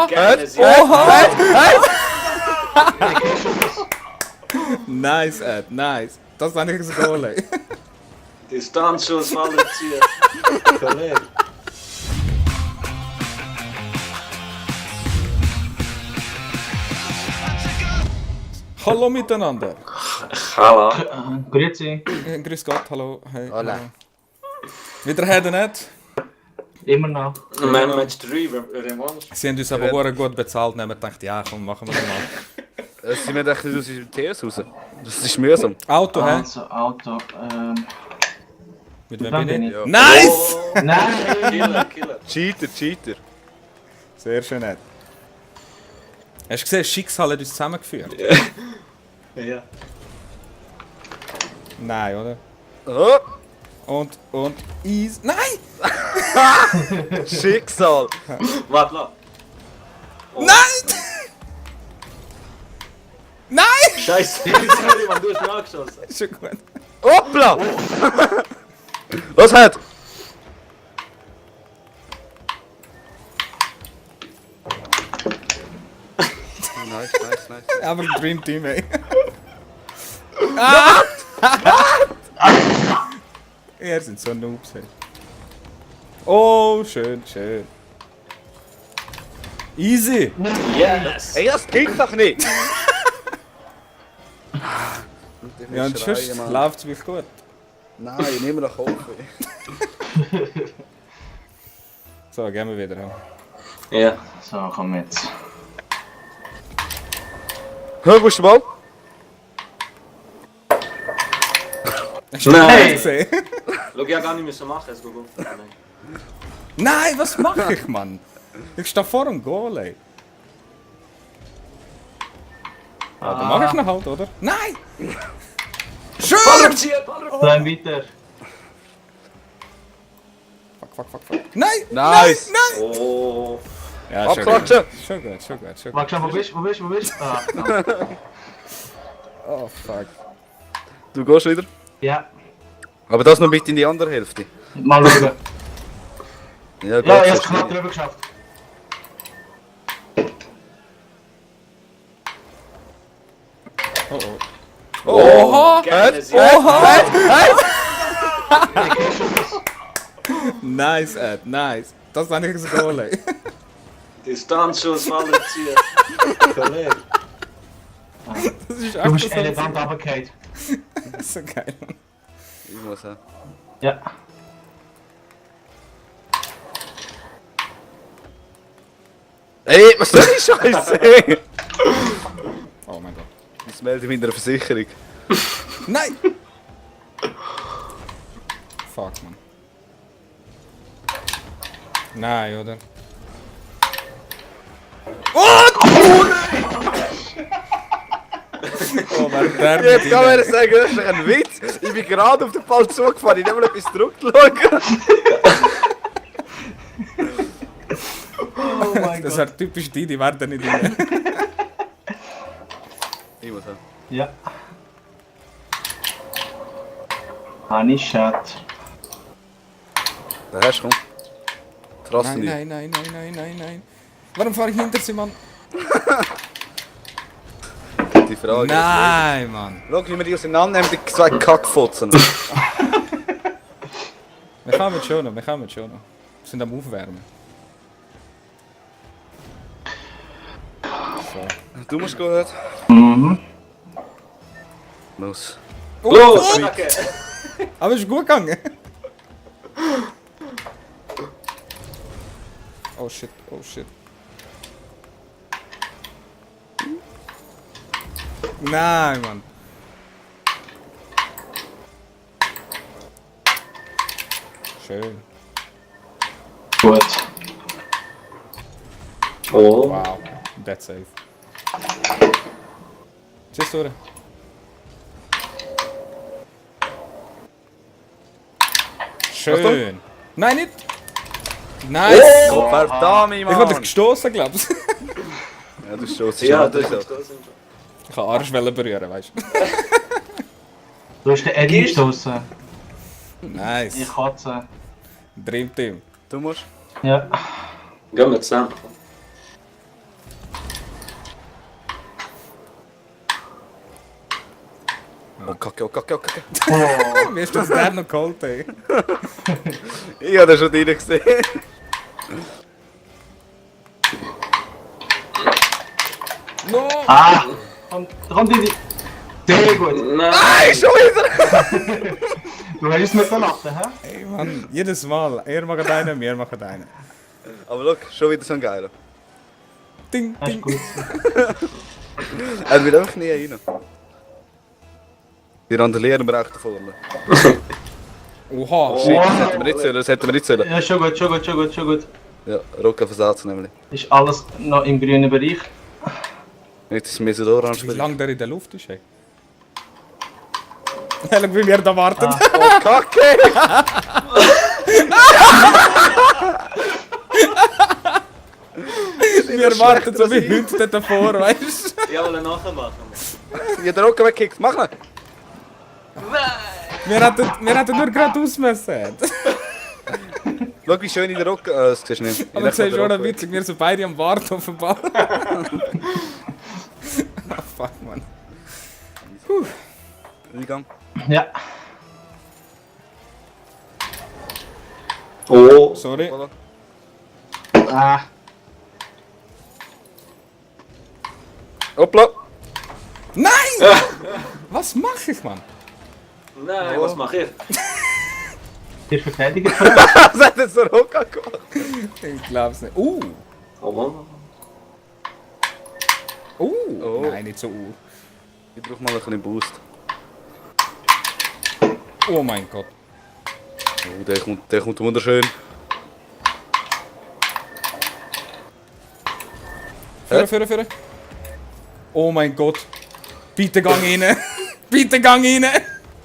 Gerne Sie. Nice, Ed, nice. Das war nicht so Goal. Distanzschuss, Falle ziehen. Kollege. Hallo miteinander. Hallo. Grüezi. Grüß Gott, hallo. Hey, Hola. hallo. Wieder Heden nicht. Immer noch. Match 3, Revanche. Sie haben uns aber sehr gut bezahlt und haben gedacht, ja komm, machen wir das mal. Sie müssen echt aus dem TS raus. Das ist mühsam. Auto, hä? Also, Auto. Mit wem Dann bin bin ich? ich. Nice! Nein! Killer. Cheater. Sehr schön, Ed. Hast du gesehen, das Schicksal hat uns zusammengeführt? Ja. Nein, oder? Oh, Und Eis. Nein! Schicksal. Warte, la. Nein! Nein! Scheiße, sorry, man, du hast mich angeschossen. Ist schon gut. Hoppla! Was hat? Nice. Aber Dream Team, ey. Ah! Ihr sind so Noobs, ey. Oh, schön. Easy! Yes. Ey, das geht doch nicht! Ja, und sonst läuft es wirklich gut. Nein, ich nehme noch auf. So, gehen wir wieder. Ja. So, komm jetzt. Hör, wo ist der Ball? Hast du Nein. das gesehen? Schau, ich gar nicht müssen machen, es geht gut. Nein, was mache ich, Mann? Ich stehe vor dem Goal, ey. Ah, dann mache ich noch halt, oder? Nein! Schön! Bleib weiter. Fuck. Nein! Nice. Nein! Oh. Ja, schon Abklatschen! gut. Schon gut. Warte schon, wo bist du? Ah, Oh, fuck. Du gehst wieder. ja, Aber das noch mit in die andere Hälfte. mal schauen. Ja, Ja, erst knapp drüber geschafft. Oha! Gerne Sie. Nice, Ed, nice. Das war nicht so Goal, ey. Distanzschuss, Falle ziehen. Kollege. Das ist Du echt bist so, elegant runtergefallen. so geil, Mann. Ich muss haben. Ja. Ey, was soll ich Scheiße? Oh mein Gott. Das melde ich in der Versicherung. Nein! Fuck, man. Nein, oder? Oh, wer der Jetzt kann man sagen, das ist ein Witz. Ich bin gerade auf den Ball zugefahren, ich habe mal etwas zurückgeschaut. Oh mein Das Gott. ist typisch die werden nicht rein. Ich muss haben. Ja. Honey Shot. Da hast du, komm. Trassen dich. Nein. Warum fahre ich hinter sie, Mann? Die Frage Nein, Mann. Schau, wie wir die auseinandernehmen, die zwei Kackfotzen. Wir kommen schon noch. Wir sind am Aufwärmen. So. Du musst gehen. Mhm. Los. Los, Attacke. Aber es ist gut gegangen. Oh shit. Nein, Mann. Schön. Gut. Oh. Wow. That's safe. Tschüss, Tore. Schön. Nein, nicht. Nice. Oh, verdammt, Ich hab dich Mann. gestoßen, glaubst du? Ja, du stoßt Ja, dich das an. ist das. Ich kann Arschwelle berühren, weißt du? Du hast den Eddie gestoßen. Nice. Ich Katze. Dream Team. Du musst. Ja. Gehen wir zusammen. Oh, Kacke, oh, Kacke, oh, Kacke. Oh. Wie hast du das der noch geholt, ey? Ich hab den schon rein gesehen. No! Ah! Komm, die. Sehr gut. Nein, schon wieder! Du hast es mit der Latte, hä? Ey, Mann, jedes Mal. Er macht einen, wir machen einen. Aber look, schon wieder so ein geiler. Ding, Das ist ding. gut. Er will einfach nie rein. Die randalieren wir echt davon. Oha, Shit, shit. das hätten wir nicht sollen, das hätten wir nicht sollen. Ja, schon gut. Ja, Rocker versatz nämlich. Ist alles noch im grünen Bereich. Jetzt ist mir so orange. Wie lange der in der Luft ist, ey? Schau, wie wir da warten. Oh, Kacke! Wir warten so wie Hunde davor, weißt du? Ja, wollen nachher machen. Ich hab den Rocker weggekickt, mach ihn! Wir hätten nur gerade ausmessen. Schau, wie schön in der Rocker. Das siehst du nicht. Aber du siehst schon witzig, wir sind beide am Warten offenbar. Ah, fuck, man. Eingang. Ja. Oh, Sorry. Voilà. Ah. Hoppla! Nein! Was mache ich, Mann? nein, was mach ich? Hier verteidigt. Was hat jetzt der Rocker gemacht? Ich glaub's nicht. Oh Mann. Oh. Nein, nicht so. Ich brauch mal ein bisschen Boost. Oh mein Gott. Oh, der kommt wunderschön. Führen. Oh mein Gott. Bitte gang rein. Bitte gang rein.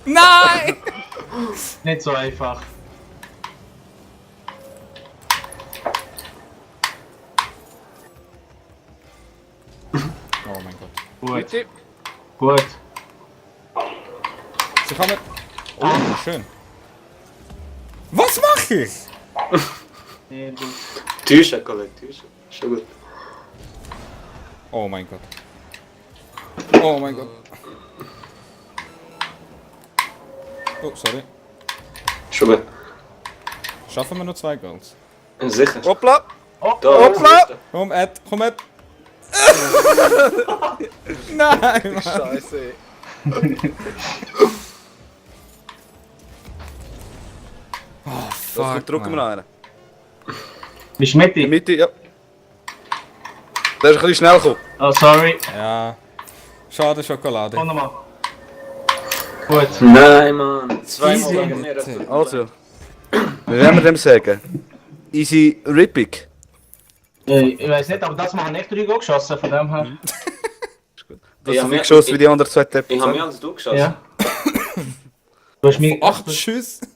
Nein! Nicht so einfach. Oh mein Gott. Gut. Bitte. Gut. Sie kommen. Oh, schön. Was mache ich? Sehr gut. Täuschen, Kollege, täuschen. Schon gut. Oh mein Gott. Oh mein Gott. Oh, sorry. Schon gut. Schaffen wir noch 2 Goals? Sicher. Hoppla! Da, Hoppla! Komm, Ed, komm, Ed. Nein, Mann. Scheiße. Fuck, Drücken wir Mann. noch einen. Bist du In der mittig? Mitte, ja. Der ist ein bisschen schnell gekommen. Oh, sorry. Ja. Schade Schokolade. Komm nochmal. Gut. Nein, Mann. Zweimal Easy. gegen mir. das tut mir leid. Also. Wie wollen wir dem sagen? Easy Rippig. Ich weiß nicht, aber das Mal habe ich 3 Goal geschossen, von dem her. Du hast Ja, so viel mir- geschossen wie die anderen 2 Teppen. Ich habe mehr als du geschossen. Ja. Du hast mich. 8 Schüsse.